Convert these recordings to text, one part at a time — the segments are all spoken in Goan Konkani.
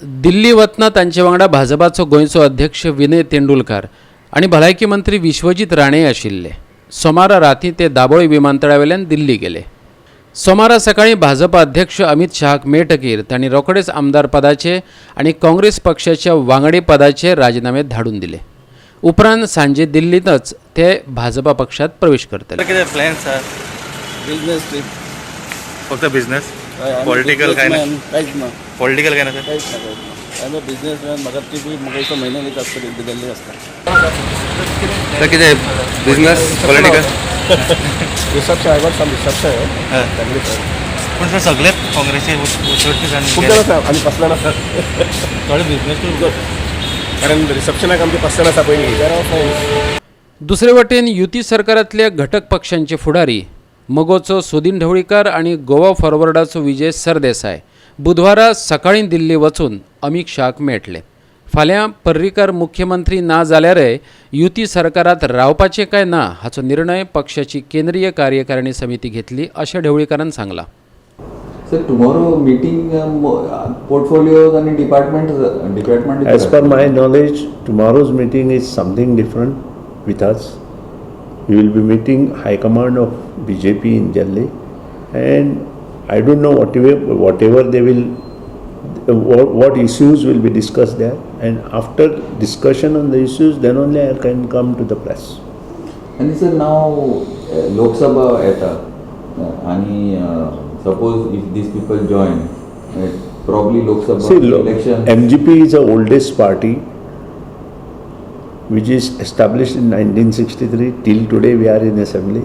दिल्ली वतना तांचे वांगडा भाजपाचो गोंयचो अध्यक्ष विनय तेंडुलकार आनी भलायकी मंत्री विश्वजीत राणे आशिल्ले. सोमारा राती ते दाबोळी विमानतळा वेल्यान दिल्ली गेले. सोमारा सकाळी भाजपा अध्यक्ष अमित शहाक मेळटकीर तांणी रोखडेच आमदार पदाचे आनी काँग्रेस पक्षाच्या वांगडी पदाचे राजिनामे धाडून दिले. उपरांत सांजे दिल्लींतच ते भाजपा पक्षात प्रवेश करतले. कितें प्लॅन्स आहा? Business trip. फक्त बिझनेस, पॉलिटिकल काय ना? कांयच ना. पॉलिटिकल काय ना सर? कांयच ना, कांयच ना. एज अ बिझनेसमॅन म्हाका ट्रिपी म्हाका दिसता म्हयन्याक एक आसतली, दिल्ली आसता. सर, कितें business, political? Reception, I got some reception. Family. पूण सर, सगळे काँग्रेसी चडशे जाण खूब जाण आसा आनी पांच जाण आसा. थोडे बिझनेस. कारण रिसेप्शनाक आमचे पांच जाण आसा पयलीं. दुसरे वटेन युती सरकारांतल्या घटक पक्षांचे फुडारी मगोचो सुदीन ढवळीकार आनी गोवा फॉरवर्डाचो विजय सरदेसाय बुधवारा सकाळीं दिल्ली वचून अमीत शहाक मेळटले. फाल्यां पर्रीकार मुख्यमंत्री ना जाल्यारय युती सरकारांत रावपाचें काय ना हाचो निर्णय पक्षाची केंद्रीय कार्यकारिणी समिती घेतली अशें ढवळीकारान सांगलां. Sir, tomorrow meeting portfolios and department. As per my knowledge, tomorrow's meeting is something different with us. We will be meeting High Command of BJP in Delhi, and I don't know whatever they will, what issues will be discussed there. And after discussion on the issues, then only I can come to the press. And sir, now Lok Sabha येता आणि suppose if these people join, probably Lok Sabha See, look, election. MGP is the oldest party which is established in 1963. Till today, we are in assembly.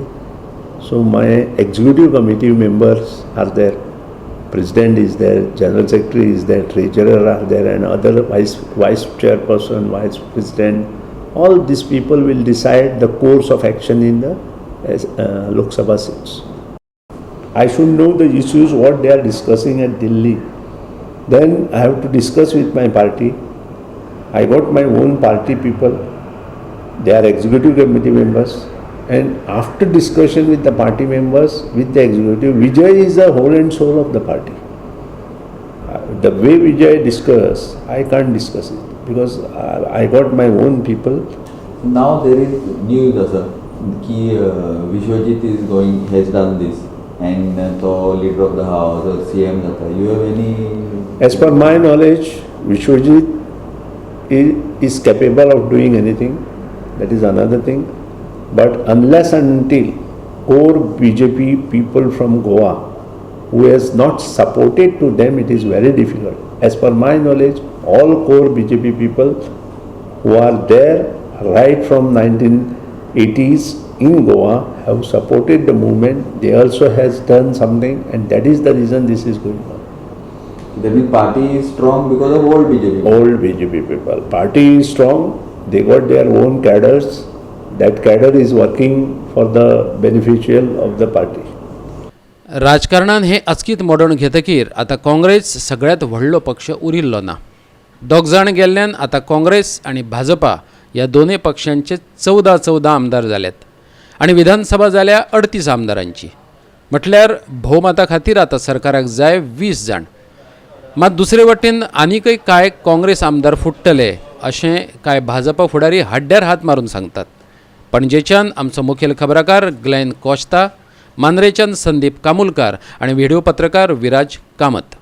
So, my executive committee members are there. President is there, general secretary is there, treasurer are there, and other vice chairperson, vice president. All these people will decide the course of action in the Lok Sabha seats. I should know the issues what they are discussing at Delhi. Then I have to discuss with my party. I got my own party people. They are executive committee members. And after discussion with the party members, with the executive, Vijay is the whole and soul of the party. The way Vijay discuss, I can't discuss it because I got my own people. Now there is news आसा की Vishwajit is going, has done this and तो leader of the house or CM जाता. You have any? As per my knowledge, Vishwajit is capable of doing anything. That is another thing. But unless until core BJP people from Goa who has not supported to them, it is very difficult. As per my knowledge, all core BJP people who are there right from 1980s in Goa have supported the movement. They also has done something, and that is the reason this is going on. That means party is strong because of old BJP. Old BJP people. Party is strong, they got their own cadres. That cadre is working for the beneficial of the party. राजकारणान हे अचकीत मोडण घेतकीर आतां काँग्रेस सगळ्यांत व्हडलो पक्ष उरिल्लो ना. दोग जाण गेल्ल्यान आतां काँग्रेस आनी भाजपा ह्या दोनूय पक्षांचे 14 14 आमदार जाल्यात आनी विधानसभा जाल्या 38 आमदारांची. म्हटल्यार भोवमता खातीर आतां सरकाराक जाय 20 जाण. मात दुसरे वटेन आनीकय कांय काँग्रेस आमदार फुट्टले अशें कांय भाजपा फुडारी हड्ड्यार हात मारून सांगतात. पणजेच्यान आमचो मुखेल खबराकार ग्लॅन कोश्ता, मांद्रेच्यान संदीप कामुलकार आनी व्हिडिओ पत्रकार विराज कामत.